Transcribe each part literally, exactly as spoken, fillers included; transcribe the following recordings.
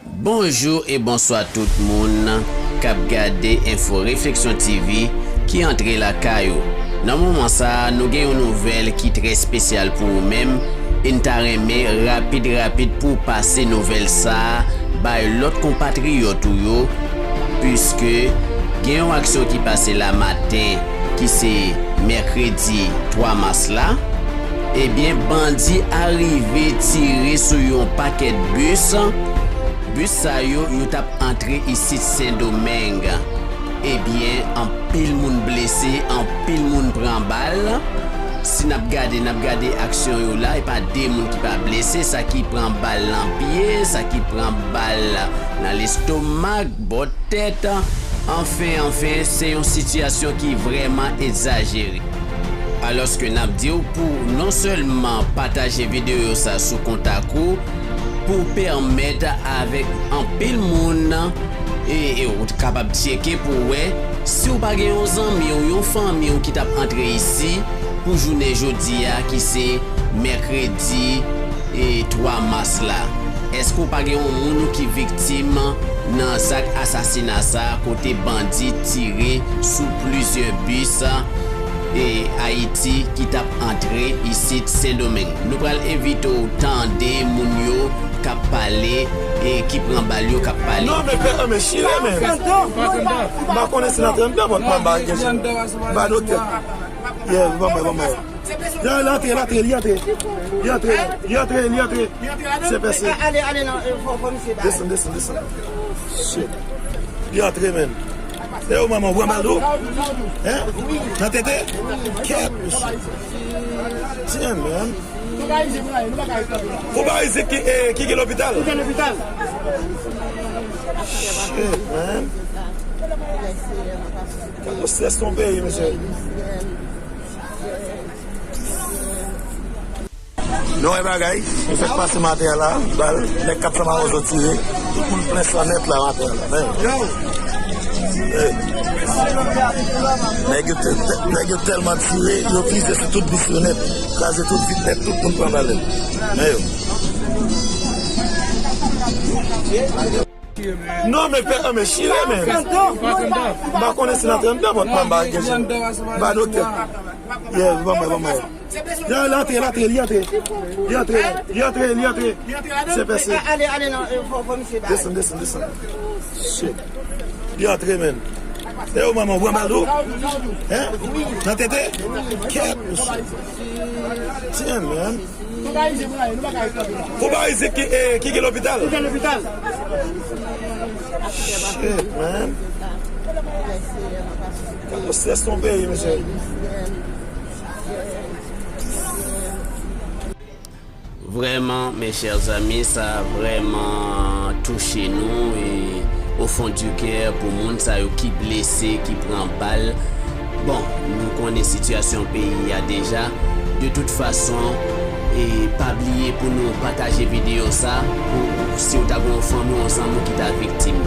Bonjou e bonswa tout moun k ap gade Enfo Refleksyon T V ki antre lakay ou. Nan moman sa a, nou gen yon nouvèl ki trè espesyal pou ou menm, e n ta renmen rapid rapid pou w pase nouvèl sa a bay lòt konpatriyòt ou yo, piske gen yon aksyon ki pase la maten, ki se mèkredi twa mas la. Ebyen, bandi arive tire sou yon pakèt bis. Bis sa yo, yo t ap antre isit Sendomeng. Ebyen, anpil moun blese, anpil moun pran bal. Si n ap gade, n ap gade aksyon yo la, e pa de moun ki pa blese, sa ki pran bal nan pye, sa ki pran bal nan lestomak, bò tèt. Anfen, anfen, se yon sitiyasyon ki vrèman egzajere. Alòske n ap di w pou non sèlman pataje videyo sa sou kontak ou, pou pèmèt avèk anpil moun, e, e ou kapab tcheke pou wè si w pa gen yon zanmi w, yon fanmi w ki t ap antre isi pou jounen jodi a, ki se mèkredi, e, twa mas la. Èske w pa gen yon moun ou ki viktim nan zak asasina sa a, kote bandi tire sou plizyè bis, e, Ayiti ki t ap antre isit Sendomeng? Nou pral envite w tande moun yo k ap pale e ki pran bal yo k ap pale. Non, men fè, men chire, men. M pa konnen si n antre anndan, bon, m pa gen bado tèt. Yeah, bon, bon, bon, bon. Li antre, li antre, li antre. Li antre, li antre, li antre. Se pèse. Ale, ale, non, fò, fò misye ba. Desann, desann, desann. Shit. Li antre, men. E yo, manman, ou pran bal tou? Hein? Nan tete? Kèt, mesye. Tiens, man. Konpayize ki, eh, ki gen lopital? Ki gen lopital? Shit, man. Gade yon strès nan peyi, mesye. Nou wè bagay ki fèk pase maten an la, bal, nèg k ap fè mawozo tire, tout moun plen san nèt la maten an la, men. Hey. Nèg yo te-, te-, nèg yo tèlman tire, yo vize sou tout bis yo nèt, kraze tout vit nèt, tout moun pran bal. Men yo. Non, men fè, men chire, men. M pa konnen si n antre anndan, bon, m pa gen chen. M pa doktè. Yeah, bon, bon, bon, bon. Li antre, li antre, li antre. Li antre, li antre, li antre. Se pèse. Ale, ale, non, fò, fò misye ba. Desann, desann, desann. Shit. Li antre, men. E yo, manman, ou pran bal tou? Hein? Nan tete? Kèt, mesye. Tiens, man. Konpayize ki, eh, ki gen lopital? Ki gen lopital? Shit, man. Gade yon strès nan peyi, mesye. Vrèman, mes chers amis, sa vrèman touche nou e au fond du cœur pou moun sa yo ki blese, ki pran bal. Bon, nou konnen sitiyasyon peyi a deja. De tout fason, e pa bliye pou nou pataje videyo sa, pou si w ta gen yon fanmi, yon zanmi w ki ta viktim.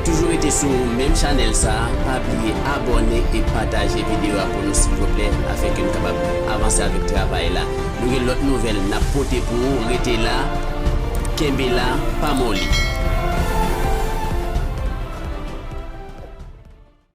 Toujou rete sou menm chanèl sa, pa bliye abòne e pataje videyo a pou nou, silvouplè, afenke nou kapab avanse avèk travay la. Nou gen lòt nouvèl n ap pote pou ou, rete la, kenbe la, pa moli.